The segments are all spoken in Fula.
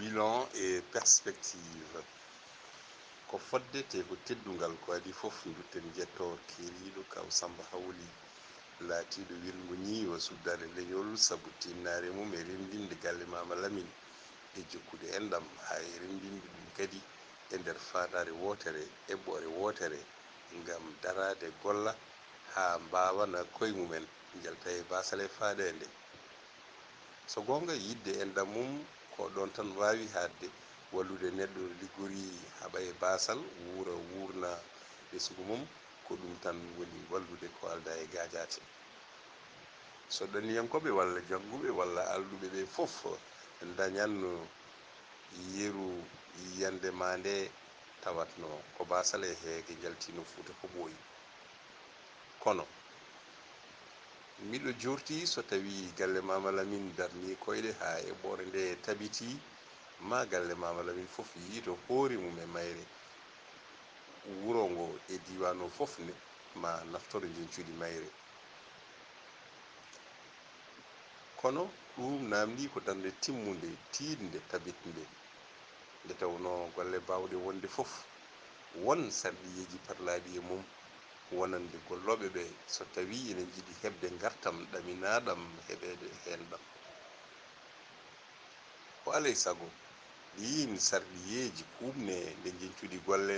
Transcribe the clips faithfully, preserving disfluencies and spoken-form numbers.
Bilan et perspective. Ko fodde te ko teddungal, ko adii fof ndutten njettoor keeriiɗo kaw Sammba Hawli, laatiiɗo wirngo ñiiwa suddaade leñol sabu tiinnaare mum e renndinde galle Maama Lamin e jokkude enɗam, haa e renndinde ɗum kadi e nder faandaare wootere, eɓɓoore wootere, ngam daraade golla haa mbaawana koye mumen, njalta e baasal e faadeende. So goonga, yiɗde enɗam mum ko ɗoon tan waawi haaɗde, wallude neɗɗo no liggori haɓa e baasal, wuura wuurna ɓesngu mum, ko ɗum tan woni wallude ko aldaa e gaajaate. So ɗanniyankooɓe walla jannguɓe walla alɗuɓe ɓe fof ndañatno yeru yiyannde maa nde, tawatno ko baasal e heege njaltiino Fuuta ko ɓooyi. Kono miɗo jorti so tawii galle Maama Lamin darnii koyɗe haa eɓɓoore nde tabitii, maa galle Maama Lamin fof yiyto hoore mum e mayre. Wuro ngo e diiwaan o fof ne maa naftoro njeñcudi mayre. Kono ɗuum naamndii ko darnde timmunde, tiiɗnde, tabitnde. Nde tawnoo golle baawɗe wonde fof, won sarɗiyeeji parlaaɗi e mum, wonande gollooɓe ɓe, so tawii ene njiɗi heɓde ngartam ɗaminaaɗam heɓeede heen ɗam. Ko alaa e sago, ɗiin sarɗiyeeji kuuɓnee nde njeñcudi golle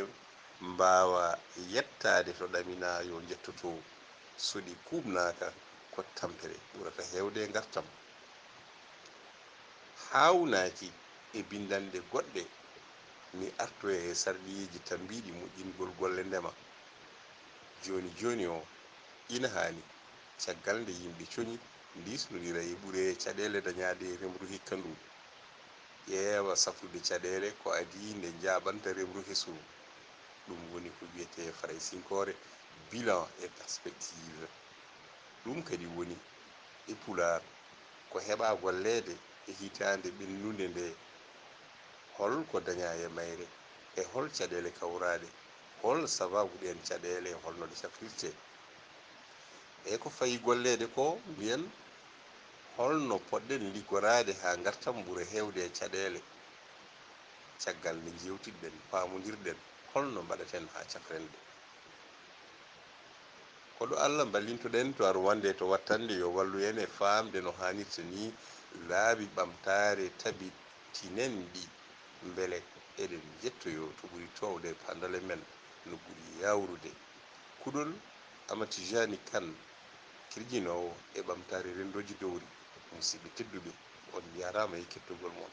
mbaawa yettaade to ɗaminaa yo njetto too. So ɗi kuuɓnaaka, ko tampere ɓurata heewde e ngartam. Haawnaaki e binndanɗe goɗɗe, mi artoya e sarɗiyeeji tammbiiɗi moƴƴingol golle ndema. Jooni jooni o, ina haani, caggal nde yimɓe coñi, ndiisnondira e ɓure e caɗeele dañaaɗe e remru hikka ndu, ƴeewa safrude caɗeele ko adii nde njaaɓanta remru hesru. Ɗum woni ko wiyetee faraysinkoore bilan et perspective. Ɗum kadi woni e Pulaar ko heɓaa golleede e hitaande ɓennunde nde, hol ko dañaa e mayre, e hol caɗeele kawraaɗe, hol sabaabu ɗeen caɗeele, hol no ɗe safrirtee. E ko fayi golleede ko, mbiyen, hol no poɗɗen liggoraade haa ngartam ɓura heewde e caɗeele? Caggal nde njeewtiɗen, paamondirɗen, hol no mbaɗaten haa cafren ɗe? Ko ɗo Allah mballintoɗen to arwande to wattande yo wallu en e faamde no haanirta nii laabi ɓamtaare tabitinen ɗi, mbele eɗen njettoyoo to ɓuri toowde e panndale men no ɓuri yaawrude. Kuɗol Amatijani Kan, kirjinoowo e ɓamtaare renndooji dowri. Musidɓe tedduɓe, on njaaraama e kettogol mon.